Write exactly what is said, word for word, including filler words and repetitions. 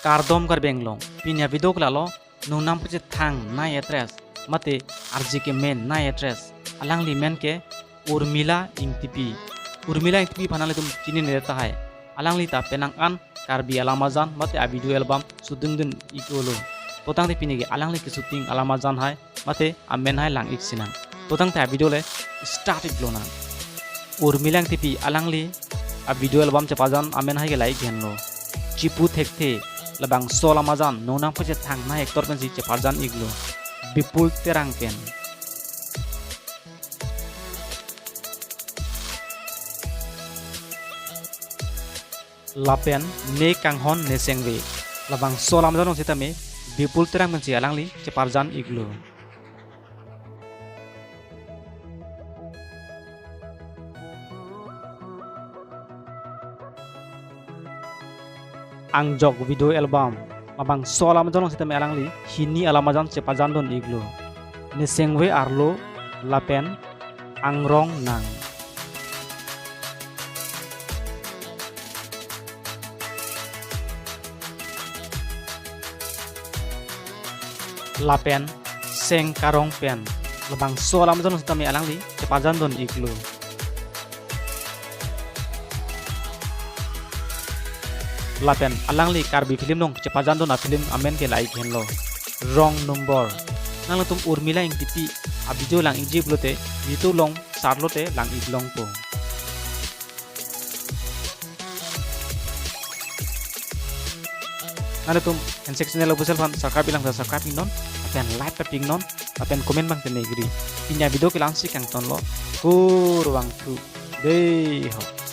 Kardom Karbi Anglong, pini avideo ke lalo, nongnam pachethang nai actress, mate arje kemen nai actress, alangli men ke Urmila Engtipi. Urmila Engtipi aphan nanglitum chinine tahai. Alangli ta penang an Karbi alamajan mate avideo album shooting dun iklo. To tangte pini ke alangli keshooting alamajan hai mate amen hai lang-ik sinang. To tangte avideo le start iklonang. Urmila Engtipi alangli avideo album chepajan amen hai ke la-ik henlo. Chipu Thekthe, labangso alamajan nongnam pachethang nai actor pensi chepajan iklo, Bipul Terang pen. Lapen Ne Kanghon Ne Sengve, labangso alamajan along sitame Bipul Terang pensi alangli chepajan iklo. Angjok video album, labangso alamajan along sitame alangli hini alamajan chepajan dun iklo, Ne Sengve Arlo lapen Angrong Nang. Lapen Seng Karong pen, labangso alamajan along sitame alangli chepajan dun iklo. Lapen alangli Karbi film along chepajan dun afilm amen ke la-ik henlo, Wrong Number. Nanglitum Urmila Engtipi avideo lang-ikji pulote, YouTube along search lote lang-ik longpo. Nanglitum Handshake Channel official aphan subscribe-ik lang ta subscribe-iknon, lapen like ta pi-iknon, lapen comment abang ta negri. Pini avideo ke la-ansi kangtonlo, kurvangthu, dei ho.